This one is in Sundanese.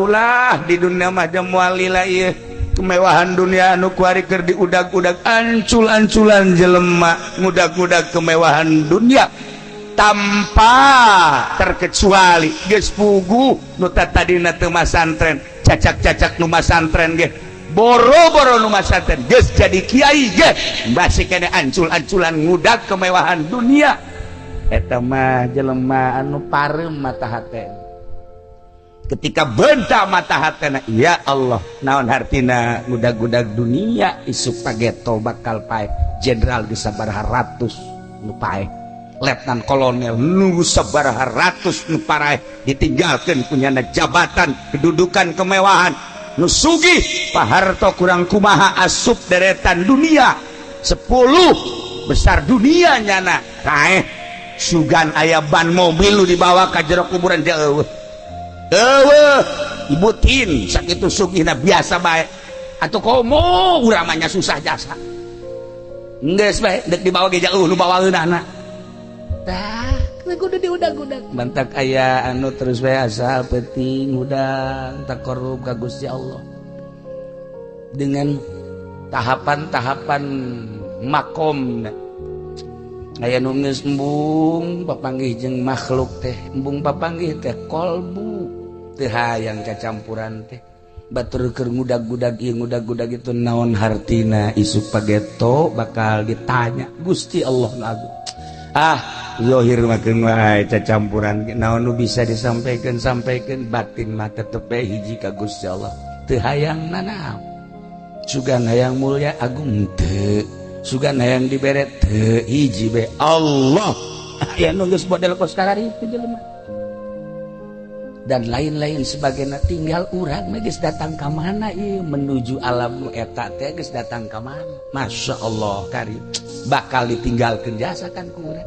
Ulah di dunia mah moal lila ieu kemewahan dunia anu kuari keur diudag-udag, ancul-anculan jelema ngudag-ngudag kemewahan dunia tanpa terkecuali geus puguh nu tadina teu masantren, cacak-cacak nu masantren ge, boro-boro nu masantren, geus jadi kiai ge masih kene ancul-anculan ngudag kemewahan dunia. Eta mah jelema anu pareum mata hate. Ketika benta mata hatena, ya Allah, naon hartina ngudag-gudag dunia? Isuk pageto bakal paeh. Jenderal geus sabaraha ratus nu paeh, letnan kolonel nu sabaraha ratus nu paraeh, ditinggalkeun punyana jabatan, kedudukan, kemewahan. Nu sugih Pak Harto kurang kumaha, asup deretan dunia 10 besar dunia, nyana raeh. Sugan aya ban mobil lu dibawa ka jero kuburan jauh. Eueuh, Ibu Tin sakitu sugihna, biasa bae atuh. Komo urang mah susah jasa, geus bae dek dibawa ge jauh nu bawaeunana. Tah, kudu diudag-udag mantak aya anu terus bae, asal penting hudang taqarrub ka Gusti Allah dengan tahapan-tahapan makom. Aya nu geus embung papanggih jeung makhluk teh, embung papanggih teh, kolbu teu hayang cacampuran teh. Batur keur ngudag-gudag ieu, ngudag-gudag itu, naon hartina? Isuk pageto bakal ditanya Gusti Allah nu agung. Ah, zohir mah keun wae cacampuran, naon nu bisa disampaikan sampaikan, batin mah tetep bae hiji ka Gusti Allah. Teu hayang nanaon, sugan hayang mulia agung teu, sugan hayang dibere teu, hiji bae, Allah. Aya nu geus model kos kararitu jelema dan lain-lain sebagainya. Tinggal urang mah geus datang ka mana ieu menuju alam nu eta teh, geus datang ka mana. Masya Allah karim, bakal ditinggalkeun jasa kan ku urang.